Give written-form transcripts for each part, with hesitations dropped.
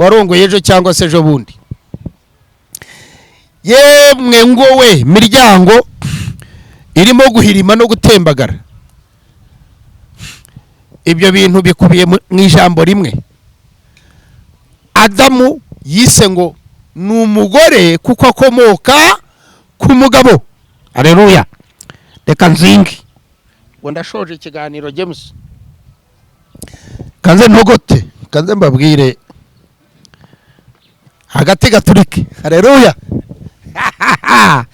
Warongoye ejo cyangwa se ejo bundi. Yemwe ngo we miryango irimo guhirima no gutembagara, ibyo bintu bikubiye mu ijambo rimwe Adamu yise ngo ni umugore, kuko akomoka ku mugabo. Aleluya! Reka nzinge ngo ndashoje ikiganiro. James, kanze ntogote, kanze mbabwire hagati gaturike. Aleluya! Ah!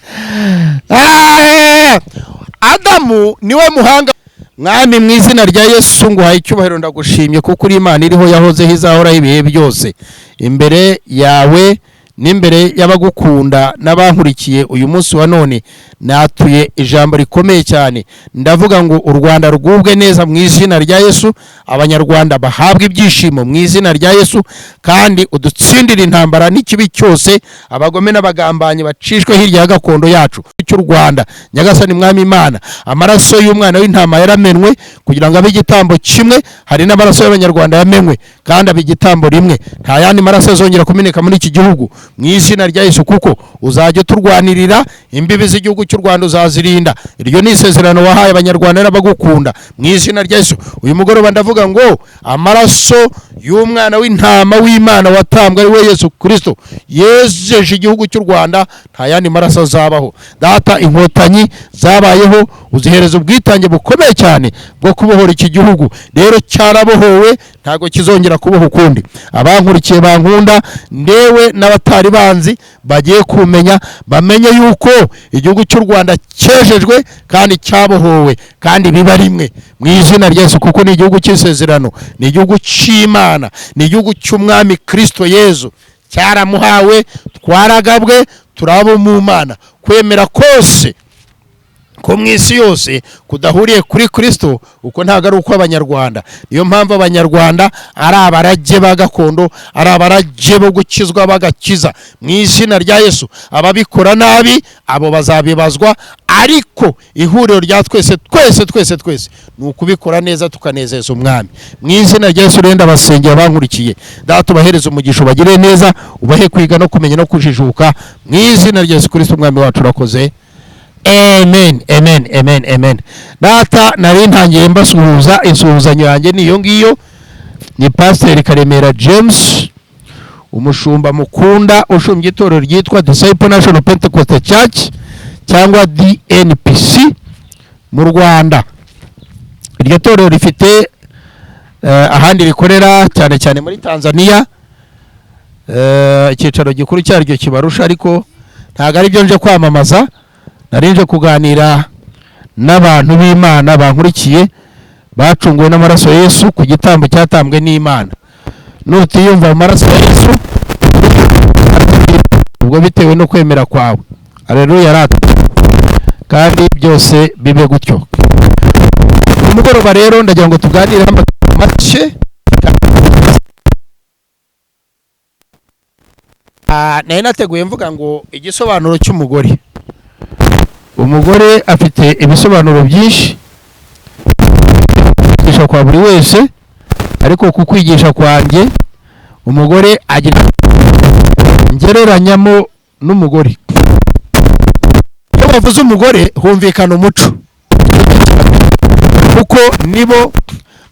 Adamu niwe muhanga. Mwami, mu izina rya Yesu, nguhaye icyubahiro, ndagushimye kuko uri Imana iriho, yahozeho, izahoraho ibihe byose. Imbere yawe n'imbere y'abagukunda n'abankurikiye uyu munsi wa none, natuye ijambo rikomeye cyane. Ndavuga ngo u Rwanda rwubwe neza mu izina rya Yesu, Abanyarwanda bahabwe ibyishimo mu izina rya Yesu, kandi udutsindire intambara n'ikibi cyose, abagome n'abagambanyi bacishwe hirya ya gakondo yacu cy'u Rwanda. Nyagasani Mwami Imana, amaraso y'umwana w'intama yaramenwe kugira ngo abe igitambo kimwe. Hari n'amaraso y'Abanyarwanda yamenwe kandi aba igitambo rimwe. Nta yandi maraso azongera kumeneka muri iki gihugu mu izina rya Yesu, kuko uzajya uturwanirira imbibi z'igihugu cy'u Rwanda, uzazirinda. Iryo ni isezerano wahaye Abanyarwanda n'abagukunda mu izina rya Yesu. Uyu mugoroba ndavuga ngo amaraso y'umwana w'intama w'Imana watambwe, ari we Yesu Kirisito, yejeje igihugu cy'u Rwanda. Nta yandi maraso azabaho. Data, Inkotanyi zabayeho, uzihereza ubwitange bukomeye cyane bwo kubohora iki gihugu. Rero cyarabohowe, ntabwo kizongera kuboha ukundi. Abankurikiye bankunda, ndewe n'abatari banzi bagiye kumenya, bamenye yuko igihugu cy'u Rwanda cyejejwe kandi cyabohowe, kandi biba rimwe mu izina rya Yesu, kuko ni igihugu cy'isezerano, ni igihugu cy'Imana, ni igihugu cy'Umwami Kristo Yezu. Cyaramuhawe, twaragabwe, turabo mu Mana. Kwemera kose ko mu isi yose kudahuriye kuri Kristo, uko ntabwo ari uko Abanyarwanda. Niyo mpamvu Abanyarwanda ari abarage ba gakondo, ari abarage bo gukizwa bagakiza mu izina rya Yesu. Ababikora nabi abo bazabibazwa, ariko ihuriro rya twese twese twese twese ni ukubikora neza, tukanezeza Umwami mu izina rya Yesu. Rero ndabasengera bankurikiye. Data, ubahereze umugisha, ubagire neza, ubahe kwiga no kumenya no kujijuka mu izina rya Yesu Kristo Umwami wacu. Urakoze. Amen, amen, amen, amen. Data, nari ntangiye mbasuhuza, insuhuzanyo yanjye ni iyo ngiyo. Ni Pasiteri Karemera James, umushumba mukunda, ushumbye itorero ryitwa Disciple National Pentecost Church cyangwa DNPC mu Rwanda. Iryo torero rifite ahandi rikorera, cyane cyane muri Tanzania. Icyicaro gikuru cyaryo kibarusha, ariko ntabwo ari byo nje kwamamaza. Nari nje kuganira n'abantu b'Imana bankurikiye, bacunguwe n'amaraso ya Yesu ku gitambo cyatambwe n'Imana. Nutiyumva mu maraso ya Yesu, ubwo bitewe no kwemera kwawe. Aleluya rata! Kandi byose bibe gutyo. Ku mugoroba rero ndagira ngo tuganire make. Nari nateguye mvuga ngo igisobanuro cy'umugore. Umugore afite ibisobanuro byinshi kwigisha kwa buri wese, ariko ku kwigisha kwanjye, umugore agira ngereranyamo n'umugore. Iyo bavuze umugore humvikana umuco, kuko nibo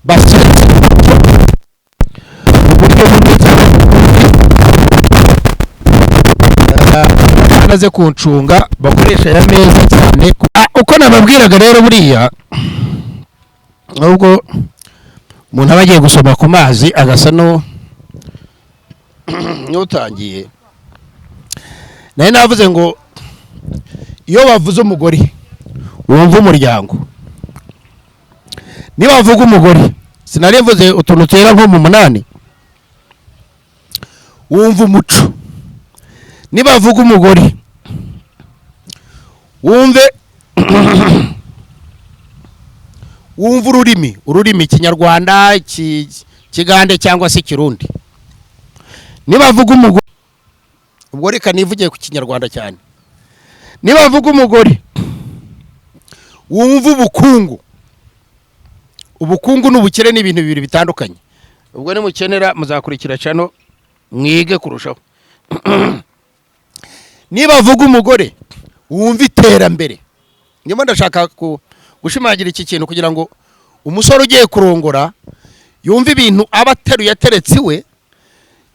basetse mu buryo bumwe cyangwa ubundi. Bamaze kuncunga, bakoresha aya meza cyane. Uko nababwiraga rero, buriya nubwo umuntu aba agiye gusoma ku mazi agasa no n'utangiye, nari navuze ngo iyo bavuze umugore wumva umuryango. Niba bavuga umugore, sinari mvuze utuntu tugera nko mu munani, wumva umuco. Niba bavuga umugore wumve ururimi Ikinyarwanda, Ikigande cyangwa se Ikirundi. Niba bavuga umugore, ubwo reka nivugiye ku Kinyarwanda cyane, niba bavuga umugore wumva ubukungu. Ubukungu n'ubukire ni ibintu bibiri bitandukanye. Ubwo nimukenera muzakurikira cano. Mwige kurushaho. Niba avuga umugore, wumva iterambere. Ndimo ndashaka gushimangira iki kintu kugira ngo umusore ugiye kurongora yumve ibintu aba ateruye ateretse iwe.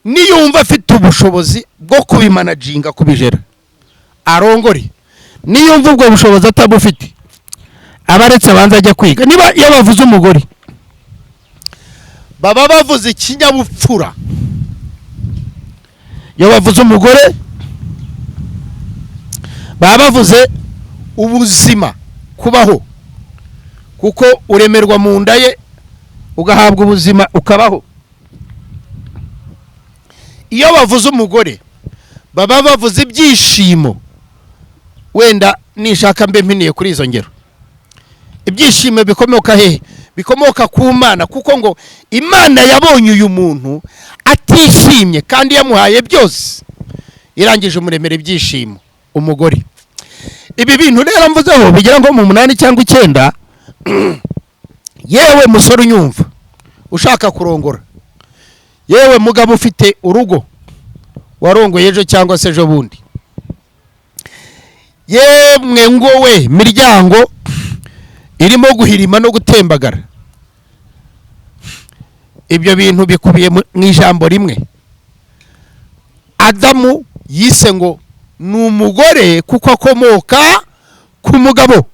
Niyumva afite ubushobozi bwo kubimanaginga, kubijera, arongore. Niyumva ubwo bushobozi atabufite, aba aretse, abanza ajya kwiga. Niba iyo bavuze umugore, baba bavuze ikinyabupfura. Iyo bavuze umugore, baba bavuze ubuzima, kubaho, kuko uremerwa mu nda ye ugahabwa ubuzima, ukabaho. Iyo bavuze umugore, baba bavuze ibyishimo. Wenda nishaka mbe mpiniye kuri izo ngero. Ibyishimo bikomoka hehe? Bikomoka ku Mana, kuko ngo Imana yabonye uyu muntu atishimye kandi yamuhaye byose, irangije umuremera ibyishimo, umugore. Ibi bintu rero mvuzeho bigera nko mu munani cyangwa icyenda. Yewe musore unyumva ushaka kurongora, yewe mugabo ufite urugo warongoye ejo cyangwa se ejo bundi, yemwe ngo we miryango irimo guhirima no gutembagara, ibyo bintu bikubiye mu ijambo rimwe Adamu yise ngo ni umugore, kuko akomoka ku mugabo.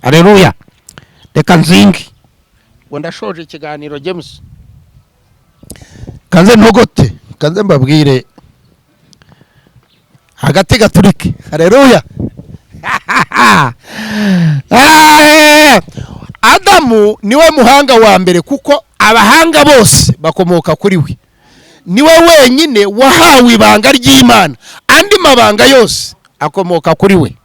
Aleluya! Reka nzinge ngo ndashoje ikiganiro. James, kanze ntogote, kanze mbabwire hagati gaturike. Aleluya! Ah! Adamu niwe muhanga wa mbere, kuko abahanga bose bakomoka kuri we. Niwe wenyine wahawe ibanga ry'Imana, andi mabanga yose akomoka kuri we.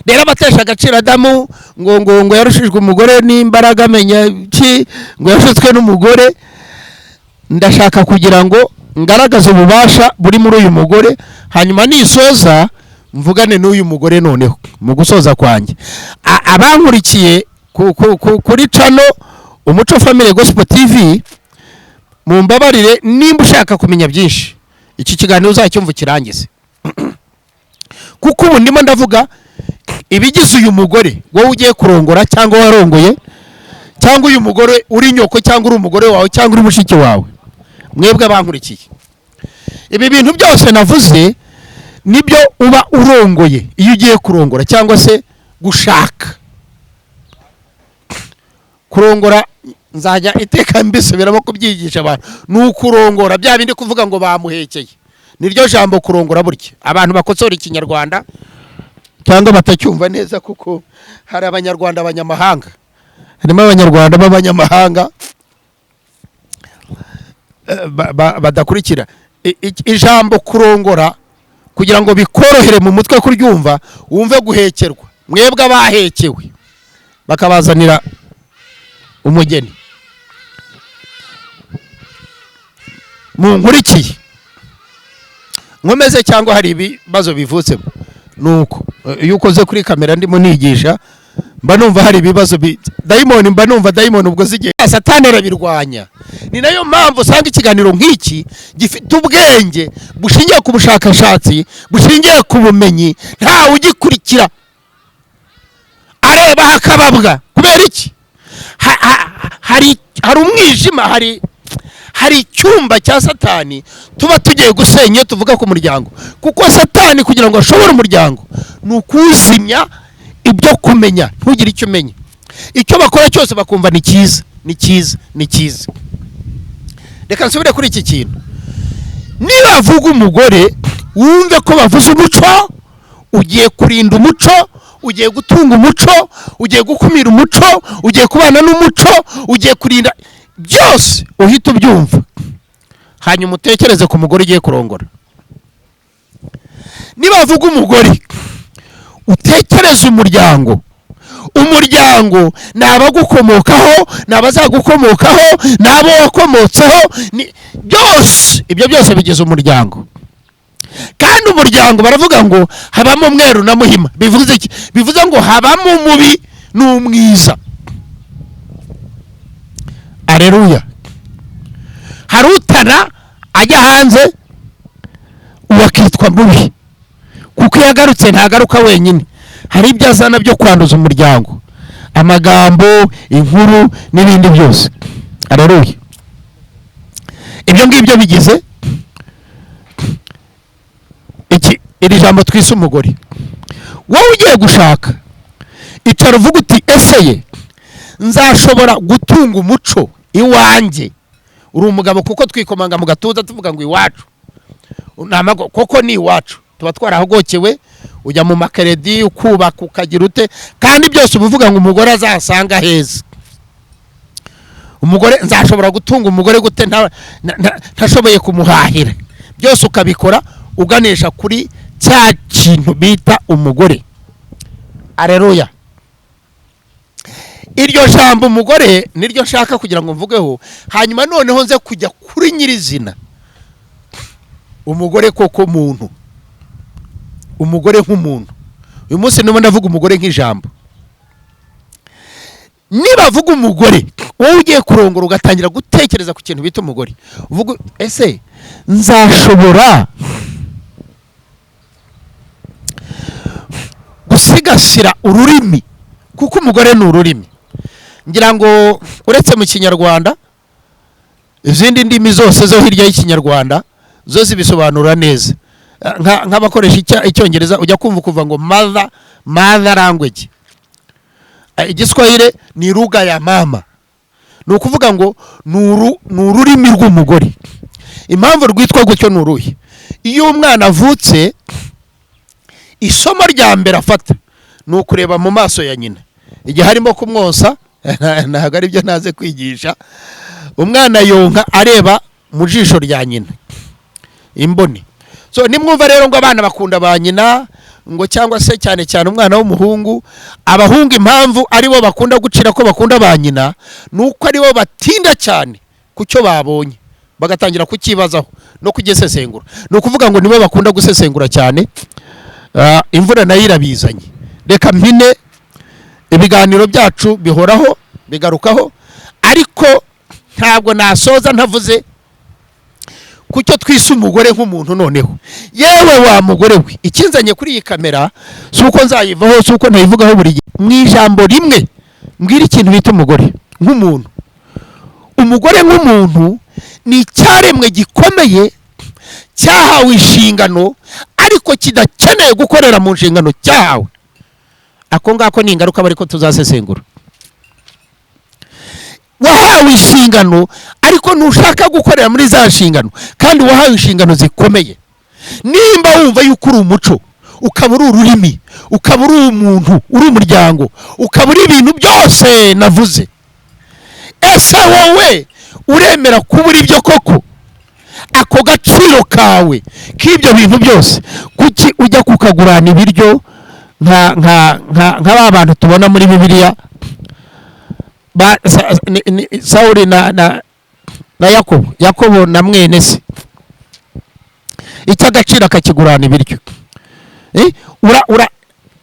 Rero abatesha agaciro Adamu ngo yarushijwe umugore n'imbaraga, amenya iki, ngo yashutswe n'umugore, ndashaka kugira ngo ngaragaze ububasha buri muri uyu mugore, hanyuma nisoza mvugane n'uyu mugore. Noneho mu gusoza kwanjye, abankurikiye kuri channel Umuco Family Gospel TV, mumbabarire, nimba ushaka kumenya byinshi, iki kiganiro uzacyumva ukirangize, kuko ubu ndimo ndavuga ibigize uyu mugore wowe ugiye kurongora cyangwa warongoye, cyangwa uyu mugore uri nyoko, cyangwa uri umugore wawe, cyangwa uri mushiki wawe. Mwebwe abankurikiye, ibi bintu byose navuze nibyo uba urongoye iyo ugiye kurongora cyangwa se gushaka kurongora. Nzajya iteka mbisubiramo kubyigisha abantu, ni ukurongora bya bindi kuvuga ngo bamuhekeye, niryo jambo kurongora. Burya abantu bakosora Ikinyarwanda cyangwa batacyumva neza, kuko hari Abanyarwanda abanyamahanga, harimo Abanyarwanda b'abanyamahanga badakurikira ijambo kurongora. Kugira ngo bikorohere mu mutwe kuryumva, wumve guhekerwa, mwebwe abahekewe bakabazanira umugeni munkurikiye, nkomeze cyangwa hari ibibazo bivutsemo? Nuko iyo ukoze kuri kamera ndimo nigisha, mba numva hari ibibazo dayimoni, mba numva dayimoni ubwo zigiye. Satani arabirwanya. Ni nayo mpamvu usanga ikiganiro nk'iki gifite ubwenge bushingiye ku bushakashatsi, bushingiye ku bumenyi, ntawe ugikurikira areba hakababwa. Kubera iki? Hari umwijima, hari icyumba cya Satani tuba tugiye gusenya iyo tuvuga ku muryango, kuko Satani kugira ngo ashobore umuryango ni ukuwuzimya ibyo kumenya, ntugire icyo umenya. Icyo bakora cyose bakumva ni cyiza, ni cyiza, ni cyiza. Reka nsubire kuri iki kintu. Niba bavuga umugore, wumve ko bavuze umuco. Ugiye kurinda umuco, ugiye gutunga umuco, ugiye gukumira umuco, ugiye kubana n'umuco, ugiye kurinda byose, uhita ubyumva. Hanyuma utekereze ku mugore ugiye kurongora. Niba bavuga umugore, utekereze umuryango. Umuryango ni abagukomokaho, ni abazagukomokaho, ni abo wakomotseho, ni byose. Ibyo byose bigize umuryango. Kandi umuryango baravuga ngo habamo umweru na muhima. Bivuze iki? Bivuze ngo habamo umubi n'umwiza. Areruya! Hari utana Ajya hanze ubu akitwa mubi, kuko iyo agarutse ntagaruka wenyine, hari ibyo azana byo kwanduza umuryango, amagambo, inkuru n'ibindi byose. Haleluya! Ibyo ngibyo bigize iki iri jambo twise umugore. Wowe ugiye gushaka, icara uvuga uti: "Ese ye, nzashobora gutunga umuco iwanjye?" Uri umugabo, kuko twikomanga mu gatuza tuvuga ngo iwacu ni amago, koko ni iwacu, tuba twarahogokewe. Ujya mu makeredi, ukubaka, ukagira ute, kandi byose uba uvuga ngo umugore azasanga heza. Umugore, nzashobora gutunga umugore gute ntashoboye kumuhahira? Byose ukabikora uganisha kuri cya kintu bita umugore. Areruya! Iryo jambo umugore niryo nshaka kugira ngo mvugeho, hanyuma noneho nze kujya kuri nyirizina umugore koko muntu, umugore nk'umuntu. Uyu munsi ndimo ndavuga umugore nk'ijambo. Nibavuga umugore, wowe ugiye kurongora ugatangira gutekereza ku kintu bita umugore, uvuga: "Ese nzashobora gusigasira ururimi?" Kuko umugore ni ururimi. Ngira ngo uretse mu Kinyarwanda, izindi ndimi zose zo hirya y'Ikinyarwanda zo zibisobanura neza. Nk'abakoresha Icyongereza, ujya kumva ukuva ngo mother language. Igiswahili ni lugha ya mama. Ni ukuvuga ngo ni ururimi rw'umugore. Impamvu rwitwa gutyo ni uruhe? Iyo umwana avutse, isomo rya mbere afata ni ukureba mu maso ya nyina igihe harimo kumwonsa. Ntabwo ari byo ntaze kwigisha. Umwana yonka areba mu jisho rya nyina, imboni. So nimwumva rero ngo abana bakunda ba nyina, ngo cyangwa se cyane cyane umwana w'umuhungu, abahungu impamvu aribo bakunda gucira ko bakunda ba nyina ni uko aribo batinda cyane ku cyo babonye, bagatangira kukibazaho no kugisesengura. Ni ukuvuga ngo nibo bakunda gusesengura cyane. Imvura nayo irabizanye. Reka mpine. Ibiganiro byacu bihoraho bigarukaho, ariko ntabwo nasoza ntavuze ku cyo twise umugore nk'umuntu. Noneho yewe wa mugore we, ikinzanye kuri iyi kamera si uko nzayivaho, si uko ntayivugaho buri gihe. Mu ijambo rimwe mbwira ikintu bita umugore nk'umuntu. Umugore nk'umuntu ni icyaremwe gikomeye cyahawe inshingano, ariko kidakeneye gukorera mu nshingano cyahawe. Ako ngako ni ingaruka bari ko tuzasesengura. Wahawe inshingano, ariko ntushaka gukorera muri za nshingano, kandi wahawe inshingano zikomeye. Nimba wumva yuko uri umuco, ukaba uri ururimi, ukaba uri umuntu, uri umuryango, ukaba uri ibintu byose navuze, ese wowe uremera kuba uri byo koko? Ako gaciro kawe k'ibyo bintu byose, kuki ujya kukagurana ibiryo nka ba bantu tubona muri Bibiliya, Sawuli na Yakobo, Yakobo na mwene se, icy'agaciro akakigurana ibiryo? Eh, ura ura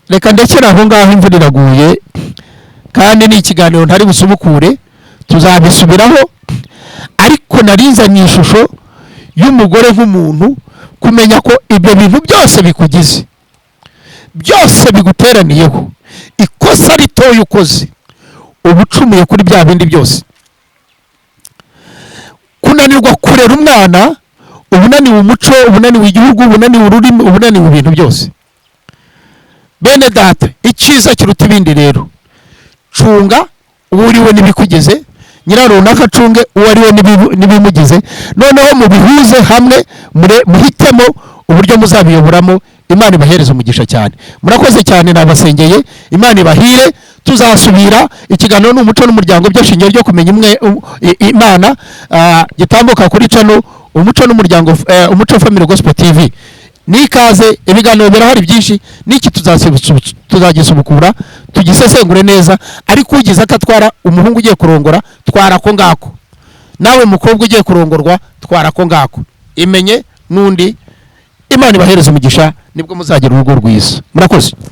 reka ndekere aho ngaho. Imvura iraguye, kandi ni ikiganiro ntari busubukure, tuzabisubiraho. Ariko narizanye ishusho y'umugore nk'umuntu, kumenya ko ibyo bintu byose bikugize, byose biguteraniyeho, ikosa ritoya ukoze uba ucumuye kuri bya bindi byose. Kunanirwa kurera umwana, uba unaniwe umuco, uba unaniwe igihugu, uba unaniwe ururimi, uba unaniwe ibintu byose. Bene data, icyiza kiruta ibindi rero, cunga uwo uriwe n'ibikugize, nyirarunaka acunge uwo ari we n'ibimugize, noneho mubihuze hamwe, muhitemo uburyo muzabiyoboramo. Imana ibahereze umugisha cyane. Murakoze cyane, nabasengeye. Imana ibahire. Tuzasubira. Ikiganiro ni Umuco n'Umuryango byo shingiro ryo kumenya imwe Imana, gitambuka kuri channel Umuco n'Umuryango, Umuco Family Gospel TV. Nikaze, ibiganiro birahari byinshi, n'iki tuzagisubukura tugisesengure neza. Ariko ugize akatwara umuhungu ugiye kurongora, twara ako ngako. Nawe mukobwa ugiye kurongorwa, twara ako ngako. Imenye n'undi. Imana ibahereze umugisha, nibwo muzagira urugo rwiza. Murakoze.